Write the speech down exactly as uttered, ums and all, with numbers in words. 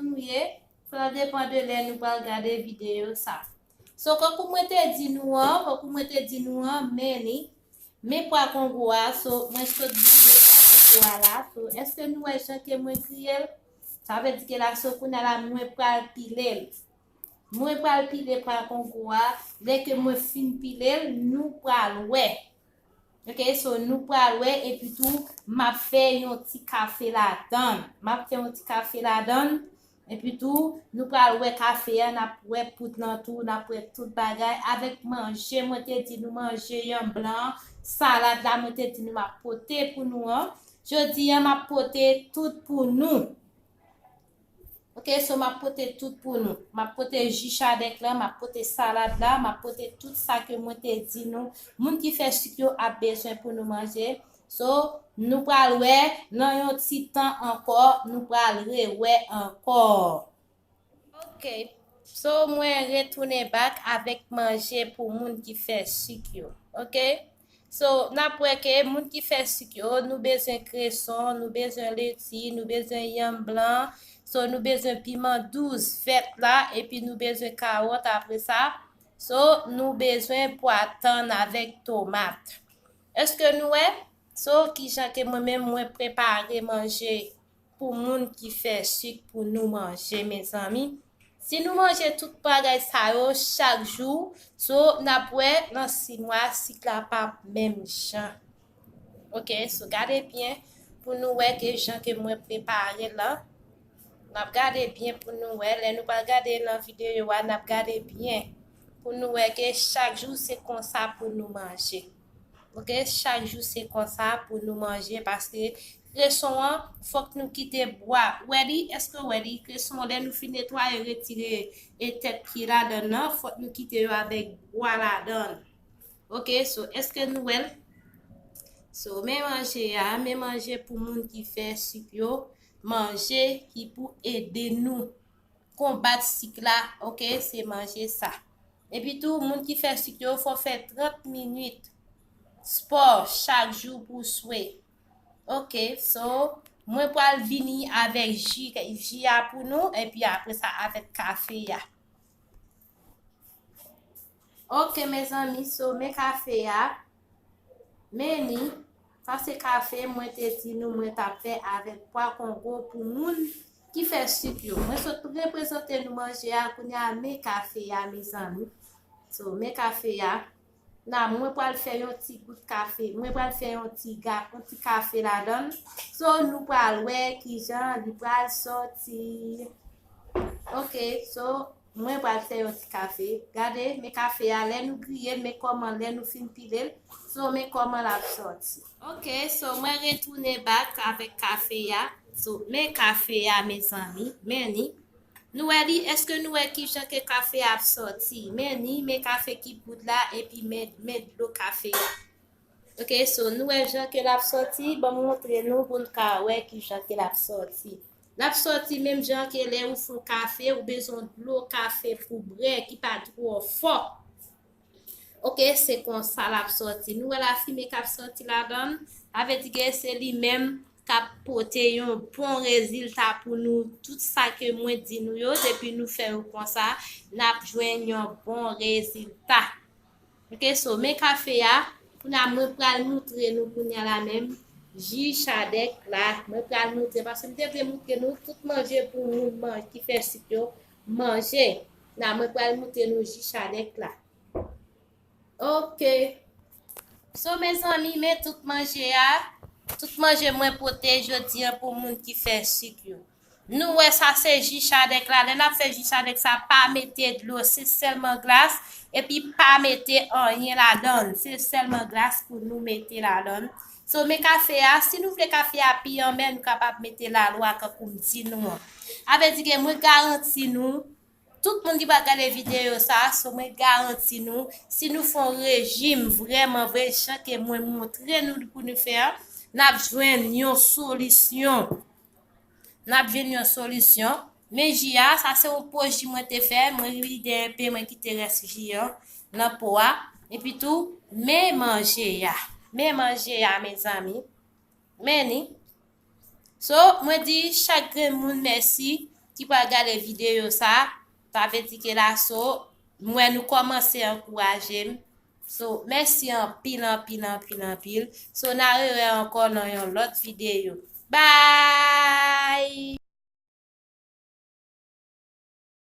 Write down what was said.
nou ye, sa depan de lè nou pral gade videyo sa. So, kankou mwen te di nou an, kankou mwen te di nou an, men li, men pwa kongo a, so, mwen sot bliye pwa kongo a la. So, èske nou wè jan ke mwen griye l? Sa vle di ke la, so, kounye a la, mwen pral pile l. Mwen pral pile pwa kongo a. Lè ke mwen fin pile l, nou pral wè. Ok, so nou pral wè, epi tou, m ap fè yon ti kafe ladann. M ap fè yon ti kafe ladann. Epi tou, nou pral wè kafe a, n ap wè poud lan tou, n ap wè tout bagay. Avèk manje, mwen te di nou manje yanm blan, salad la, mwen te di nou m ap pote pou nou an. Jodi a, m ap pote tout pou nou. Ok, so m ap pote tout pou nou. M ap pote ji chadèk la, m ap pote salad la, m ap pote tout sa ke mwen te di nou. Moun ki fè sik yo ap bezwen pou nou manje. So, nou pral wè nan yon ti tan ankò, nou pral rewè ankò. Ok, so mwen retounen back avèk manje pou moun ki fè sik yo. Ok? So, n ap wè ke moun ki fè sik yo, nou bezwen kreson, nou bezwen leti, nou bezwen yanm blan, so, nou bezwen piman douz vèt la, epi nou bezwen kawòt apre sa. So, nou bezwen pwa tann avèk tomat. Èske nou wè? So, kijan ke mwen menm mwen prepare manje pou moun ki fè sik pou nou manje, mezanmi. Si nou manje tout bagay sa yo chak jou, so, n ap wè nan sis mwa, sik la p ap menm jan. Ok, so gade byen pou nou wè ke jan ke mwen prepare l lan. N ap gade byen pou nou wè. Lè nou pral gade nan videyo a, n ap gade byen pou nou wè ke chak jou se konsa pou nou manje. Ok, chak jou se konsa pou nou manje, paske kreson an, fòk nou kite bwa. Wè li, èske w wè li? Kreson an, lè nou fin netwaye, retire e tèt pye ladann nan, fòk nou kite yo avèk bwa ladann. Ok, so, èske nou wè l? So, men manje a, men manje pou moun ki fè sik yo, manje ki pou ede nou konbat sik la, ok, se manje sa. Epi tou, moun ki fè sik yo, fò fè trant minit spò chak jou pou swe. Ok, so, mwen pral vini avèk ji, ji a pou nou, epi apre sa avèk kafe a. Ok, mezanmi, so, men kafe a. Men li, sa se kafe mwen te di nou mwen t ap fè avèk pwa kongo pou moun ki fè sik yo. Mwen sot reprezante nou manje a, kounye a men kafe a, mezanmi. So, men kafe a. La, mwen pral fè yon ti gout kafe. Mwen pral fè yon ti ga, yon ti kafe ladann. So, nou pral wè kijan li pral sòti. Ok, so, mwen pral fè yon ti kafe. Gade, men kafe a, lè nou griye l, men kòman lè nou fin pile l. So, men kòman l ap sòti. Ok, so, mwen retounen back avèk kafe a. So, men kafe a, mezanmi. Men li. Nou wè li, èske nou wè kijan ke kafe a ap sòti? Men li, men kafe ki poud la, epi men, men dlo kafe a. Ok, so, nou wè jan ke l ap sòti? Ban m montre nou pou n ka wè kijan ke l ap sòti. L ap sòti menm jan ke lè ou fè yon kafe, ou bezwen dlo kafe pou brè ki pa twò fò. Ok, se konsa l ap sòti. Nou wè lafimen k ap sòti ladann. Sa vle di ke se li menm k ap pote yon bon rezilta pou nou. Tout sa ke mwen di nou yo, depi nou fè yo konsa, n ap jwenn yon bon rezilta. Ok, so, men kafe a, kounye a mwen pral moutre nou kounye a la menm, ji chadèk la, mwen pral moutre, paske m te vle moutre nou tout manje pou moun man-, ki fè sik yo manje. La, mwen pral moutre nou ji chadèk la. Ok. So, mezanmi, men tout manje a, tout manje mwen pote jodi a pou moun ki fè sik yo. Nou wè sa se ji chadèk la. Lè n ap fè ji chadèk sa, pa mete dlo, se sèlman glas, epi pa mete anyen ladann. Se sèlman glas pou nou mete ladann. So, men kafe a, si nou vle kafe a pi anmè, nou kapab mete lalwa kankou m di nou an. Sa vle di ke mwen garanti nou, tout moun ki pral gade videyo sa, so mwen garanti nou, si nou fè yon rejim vrèman vre, jan ke mwen montre nou pou nou fè an, n ap jwenn yon solisyon. N ap jwenn yon solisyon. Men ji a, sa se yon po ji mwen te fè, mwen vide enpe, mwen kite rès ji an nan po a. Epi tou, men manje a. Men manje a, mezanmi. Men li. So, mwen di chak grenn moun mèsi ki pral gade videyo sa, sa vle di ke la so, m wè nou kòmanse ankouraje m. So, mèsi anpil, anpil, anpil, anpil. So, n a rewè ankò nan yon lòt videyo. Bye!